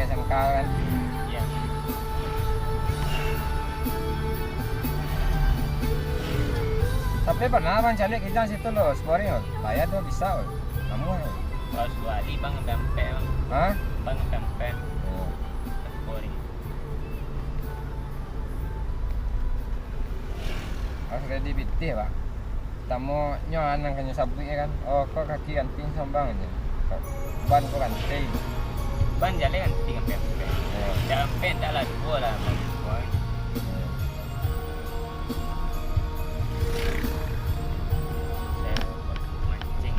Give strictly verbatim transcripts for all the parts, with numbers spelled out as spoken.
S M K kan. Iya. Tapi pernah Abang caliak kijang situ lo, Sporing lo. Bayar tu bisa lo. Namuah lo. Kalau dua hari Bang sampai, Bang. Hah? Bang sampai. Oh. Sporing. Harus ready pitih, Pak. Tamonyo anang kanyo sabuik kan. Oh, ko kaki ganti sambang je. Ban ko ganti. Ban jaleh ganti sampai-sampai. Ya. Sampai ndak lah duo lah, Bang. Ya. Mancing.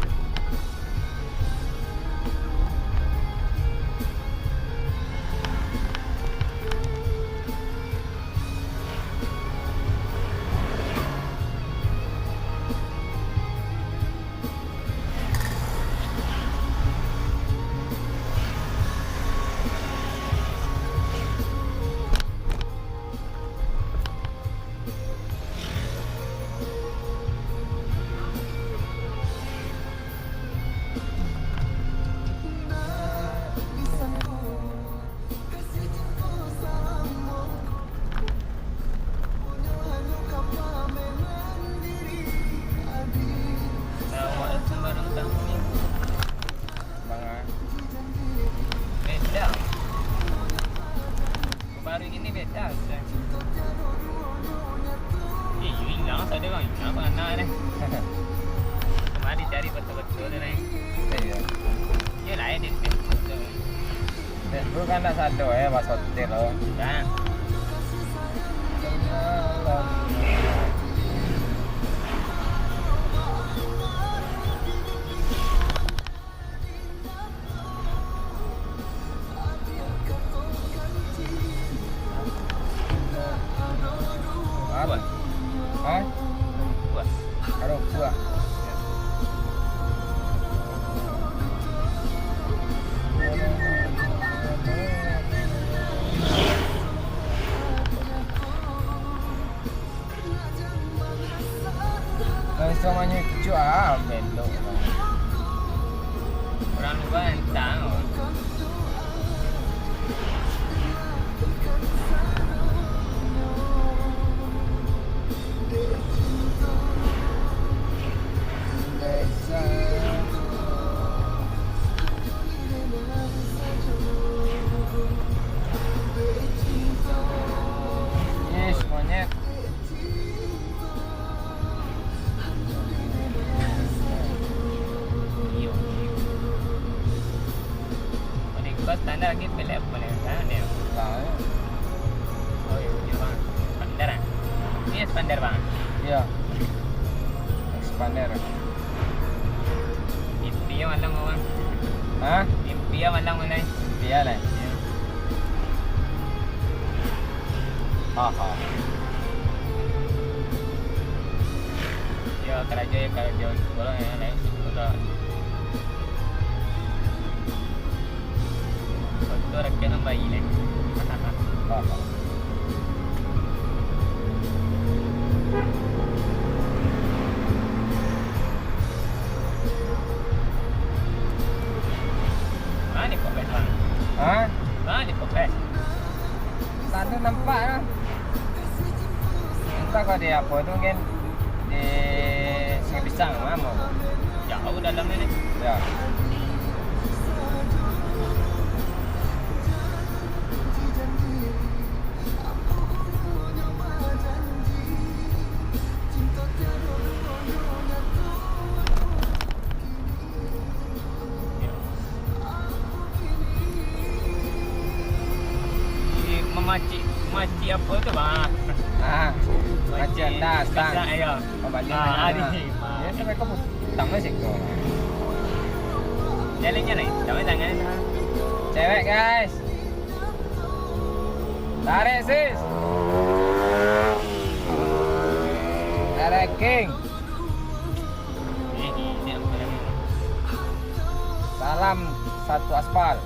Beda. Baru gini beda, Ustaz. Eh, yo ilang, sado urang ilang, mana deh. Kemari cari betul-betul deh. Iya. Yo lah, edit Facebook tu. Facebook kan ndak sado, eh, pas hotel lo. Kan. Apo? Hah? Apo? Aduh, kuah. Langsung manyucuk ah, belok. Urang luar entah. Yes, monyet. Iyo. Kalau ikut standar lagi, pilih apa nih? Kan dia. Tahu. Oh, iya, iya, Bang. Standar, ah? Ini standar, Bang. Iya. Expander. Mimpi malam, Bang. Hah? Mimpi malam, Bang. Mimpi lah. Iya. Aha. Yo, karajo, yo, karajo. Kalau yang lain, sudah. Foto rakyat nan bayi, leh. Aha. Mana ni, Pak Bang? Hah? Mana ni, Pak Bang? Tadi nampak lah. Entah kau di apa tu, mungkin di Sungai Pisang, mana? Jauh dalamnya ni. Ya. Di mamacik, mamacik apa tu, Bang? Ah, macam dah, Bang. Masak, ya. Pembantu ah, mana? Adi. Ya, sampai kau utang lah siko. Jalannya naik, jangan tangan. Cewek, guys. Tarik, sis. Tarik, King. Salam satu aspal.